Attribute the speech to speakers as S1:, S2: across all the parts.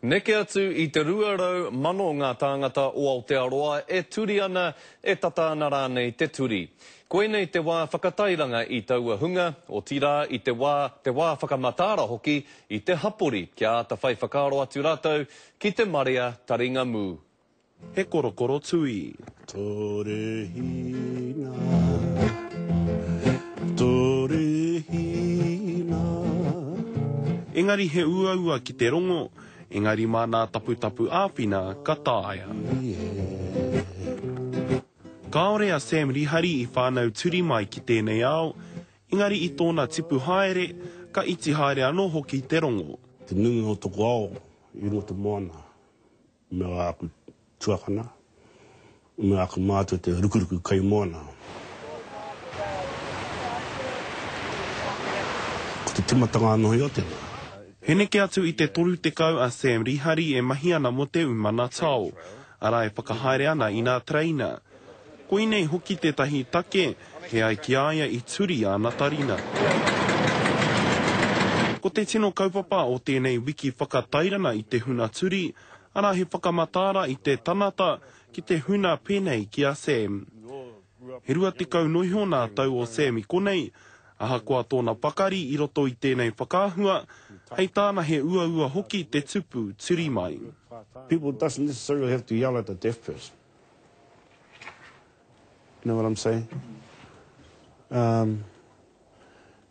S1: Neke atu i te 200 ngā tāngata o Aotearoa e turi ana, e tata ana rānei te turi. Koinei te wā whakatairanga i taua hunga, otirā i te wā, te wā whakamataara hoki i te hapori kia āta whai whakaaro atu rātou ki te marea taringa mū.
S2: He korokoro tūī.
S3: Torehina, Torehina.
S2: Engari he uaua ki te rongo, engari mā nā taputapu āwhina ka taea. Kāore a Sam Rihari i whānau turi mai ki tēnei ao, engari i tōna tipu haere, ka iti haere anō hoki te rongo.
S3: Te nuinga o toku ao i runga te moana. Me āku tuakana, me āku mātua te rukuruku kai moana. Ko te timatanga anō hoki o tēnā.
S2: He neke atu i te 30 a Sam Rihari e mahi ana mō te umana tao, arā e whakahaere ana i nā tereina. Koinei hoki tētahi take he ai ki a ia i turi āna tarina. Ko te tino kaupapa o tēnei wiki whakatairana i te huna turi, arā he whakamataara i te tanata ki te huna pēnei ki a Sam. He 20 noiho nā tau o Sam i konei, ahakoa tōna pakari i roto i tēnei whakaahua, hei tāna he uaua hoki te tupu turi mai.
S3: People doesn't necessarily have to yell at the deaf person. You know what I'm saying? Um,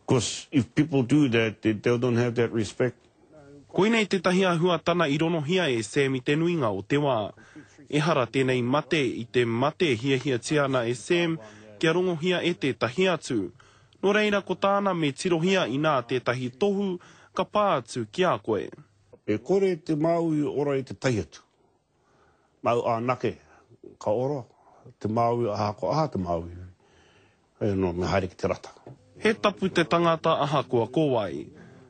S3: cause if people do that, they, they don't have that respect.
S2: Koinei tētahi āhuatana i ronohia e Sam i te nuinga o te wā. Ehara tēnei mate i te mate hiahiatia ana e Sam kia rongohia e tētahi atu. Nō reira ko tāna me tirohia inā tētahi tohu ka pā atu ki a koe.
S3: E kore te Māui ora i te tahi atu. Māu anake ka ora te Māui ahakoa aha te Māui, hei anō me haere ki te rata.
S2: He tapu te tangata ahakoa ko wai.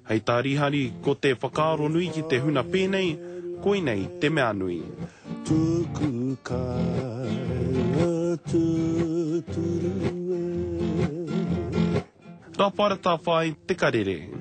S2: Hei tā Rihari, ko te whakaaro nui ki te huna pēnei, koinei te mea nui.
S3: Tuku kāinga tūturu e.
S2: Raparatawhai Te Karere.